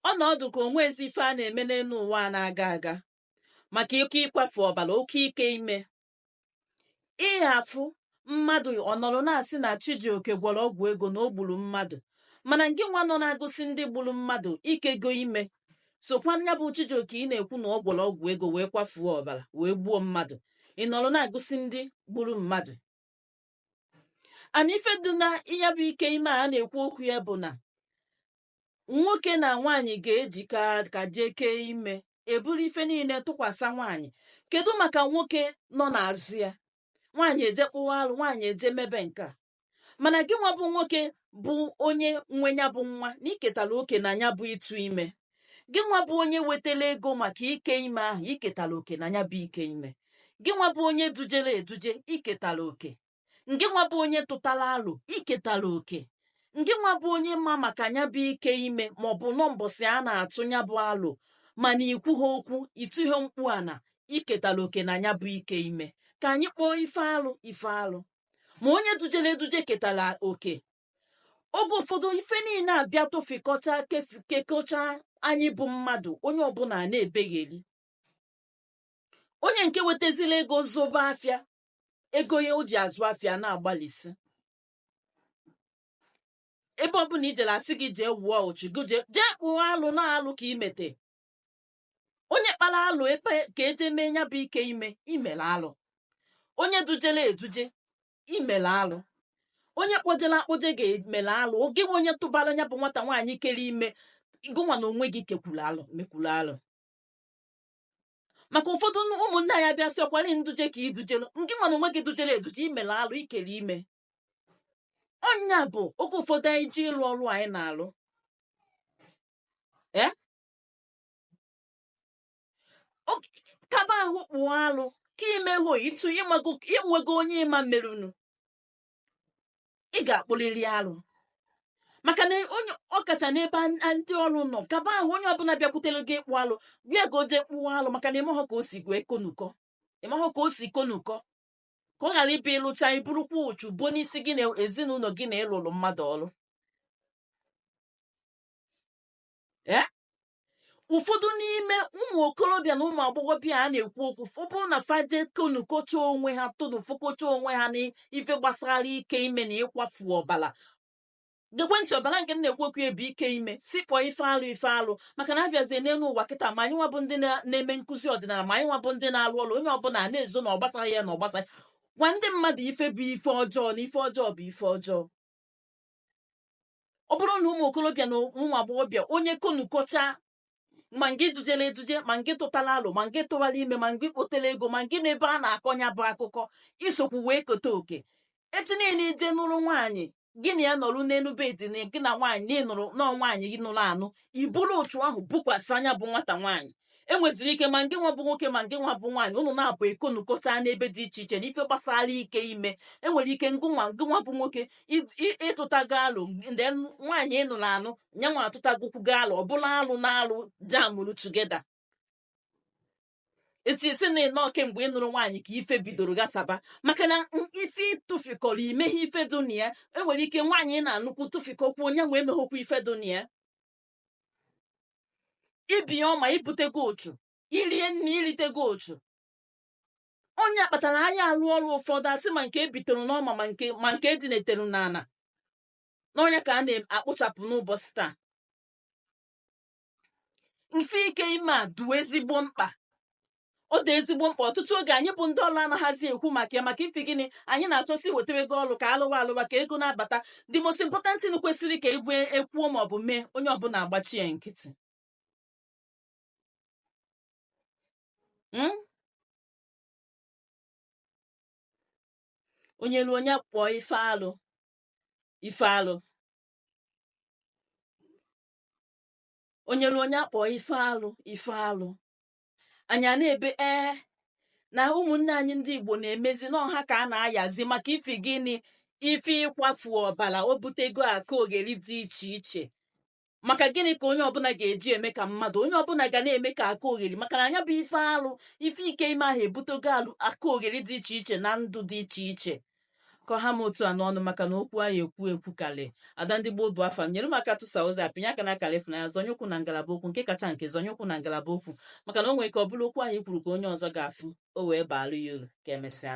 Ọnọdụ ka onwezi ife a na-eme n'elu ụwa a na-aga aga maka ike ịkwafu ọbara, oke ike ime. Ịhafụ mmadụ ọ nọrọ na-asị na Chijioke gwọrọ ọgwụ ego na o gburu mmadụ, mana ngị nwa nọ na-agụsị ndị gburu mmadụ ikego ime sokwa ya bụ Chijioke ị na-ekwu na ọ gwọrọ ọgwụ ego wee kwafuo ọbara wee gbuo mmadụ. Ị nọrọ na-agụsị ndị gburu mmadụ. Ana ife dị na ya bụ ike ime a na-ekwu okwu ya bụ na nwoke na nwaanyị ga-ejikọ aka jee kee ime, eburu ife niile tụkwasị nwaanyị. Kedu maka nwoke nọ n'azụ ya? Nwaanyị eje kpụwa alụ, nwaanyị eje mebe nke a, mana gị nwa bụ nwoke bụ onye nwe ya bụ nwa na iketara oke na ya bụ ịtụ ime. Gị nwa bụ onye wetara ego maka ike ime ahụ, iketara oke na ya bụ ike ime. Gị nwa bụ onye dujere eduje, iketara oke. Ngị nwa bụ onye tụtara alụ, iketara oke. Ngị nwa bụ onye ma maka ya bụ ike ime maọbụ nọ mbọsị a na-atụ ya bụ alụ, mana ikwughị okwu, itughe mkpu ana, iketara oke na ya bụ ike ime. Ka anyị kpọọ ife alụ ife alụ. Ma onye dujere eduje ketara oke. Oge ụfọdụ ife niile abịa tụfikọcha kekọcha anyị bụ mmadụ, onye ọbụla na-ebegheri. Onye nke wetazila ego zụba afịa, ego ya o ji azụ afịa na-agbalịsị. Ebe ọbụla ijere asị gị jee wụọ ụchụ, gị jee kpụọ alụ na alụ ka imete. Onye kpara alụ ebe ka eje mee ya bụ ike ime, imere alụ. Onye dujere eduje, imere alụ. Onye kpọjere akpọje ga-emere alụ. Oge nwe onye tụbara ya bụ nwata nwaanyị kere ime, gụnwa na onwe gị kekwuru alụ, mekwuru alụ. Maka ụfọdụ ụmụnne anyị abịa sị ọkwari nduje ka idujelu, ngị nwa na onwe gị dujere eduje, imere alụ, ikere ime. Ọnya bụ oge ụfọdụ anyị ji ịlụ ọrụ anyị na-alụ. Kaba ahụ kpụọ alụ ka ime hụ ịtụ inwego onye ịma merunu, ị ga-akpụrịrị alụ. Maka na onye ọkacha n'ebe ndị ọrụ nọ, kaba ahụ onye ọbụla bịakwutere gị ịkpụ alụ, bịa ka o jee kpụọ alụ, maka na ịmahụ ka o si wee konukọ, ịmahụ ka o si konukọ, ka ọ ghara ịbịa ịlụcha iburukwa uchu buo n'isi gị na ezinụlọ gị na ịlụrụ mmadụ ọrụ. Ụfọdụ n'ime ụmụ okorobịa na ụmụ agbọghọbịa a na-ekwu okwu, ọ bụrụ na faje konukọcha onwe ha, tụnụfọkọcha onwe ha n'ife gbasara ike ime na ịkwafu ọbara. Gekwe ntị, ọbara nke m na-ekwu okwu bụ ike ime, si kpọọ ife alụ ife alụ, maka na abịazie n'elu ụwa kịta, ma anyị nwa bụ ndị na-eme nkụzi ọdịnala, ma anyị nwa bụ ndị na-alụ ọrụ, onye ọbụla na-ezo na ọ gbasaghị ya na ọ gbasaghị. Gwa ndị mmadụ ife bụ ife ọjọọ na ife ọjọọ bụ ife ọjọọ. Ọ bụrụ na ụmụ okorobịa na ụmụ agbọghọbịa onye konukọcha, ma ngị dujere eduje, ma ngị tụtara alụ, ma ngị tụwara ime, ma ngị kpotere ego, ma ngị n'ebe a na-akọnya bụ akụkọ, isokwu wee kote oke. Echi niile ije nụrụ nwaanyị, gị na ya nọrụ n'elu bedi, na gị na nwaanyị na ịnụrụ nọọ nwaanyị gị nụrụ anụ, iburu otu ahụ bukwasị anya bụ nwata nwaanyị. Enweziri ike ma ngị nwa bụ nwoke ma ngị nwa bụ nwaanyị, ụnụ na-abụ ekonukọcha n'ebe dị iche iche n'ife gbasara ike ime. Enwere ike ngụnwa ngụnwa bụ nwoke ịtụtago alụ, ndị nwaanyị ịnụrụ anụ nyanwa atụtagokwugo alụ, ọbụla alụ na alụ jamụrụ tugeda. Etu isi na ịnọ kemgbe ị nụrụ nwaanyị ka ife bidoro gasaba, maka na ife ịtụfikọrọ imeghe ife dị na ya. Enwere ike nwaanyị ị na-anụkwu tụfikọkwu onye nwee emeghokwu ife dị na ya. Ibi ọma ibutego otu, irie nne iritego otu. Onye kpatara anyị alụ ọrụ ụfọdụ asị ma nke ebitere n'ọma ma nke edinetere n'ala n'ọnya ka a na-akpụchapụ n'ụbọchị taa. Mfe ike ime a dị ezigbo mkpa, ọ dị ezigbo mkpa. Ọtụtụ oge anyị bụ ndị ọrụ anaghịzi ekwu maka ya, maka ife gịnị anyị na-achọsi wetara ego ọrụ ka alụwa alụwa ka ego na-abata. The most important thing kwesịrị ka egwe ekwuo maọbụ mee, onye ọbụla agbachie nkịtị. Onye lu onye kpọọ ife alụ ife alụ, onye lu onye kpọọ ife alụ ife alụ. Anyị a na-ebe na ụmụnne anyị ndị Igbo na-emezi n'ọha ka a na-ayazi maka ife gịnị, ife ịkwafu ọbara, o butego aka ogheri dị iche iche. Maka gịnị ka onye ọbụla ga-eji eme ka mmadụ, onye ọbụla ga na-eme ka aka ogheri, maka na anya bụ ife alụ, ife ike ime ahụ ebutego alụ aka ogheri dị iche iche na ndụ dị iche iche. Ka ọha m otu a n'ọnụ, maka na okwu anyị ekwu ekwu karị. Ada ndị gboo bụ afa m. Nyere m aka tụsa ozi a, pinye aka na akara ịfụnanya, zọnye ụkwụ na ngalaba okwu, nke kacha nke zọnye ụkwụ na ngalaba okwu, maka na o nwere ike ọ bụrụ okwu anyị kwuru ka onye ọzọ ga-afụ, o wee baalụ ya uru. Ka emesịa.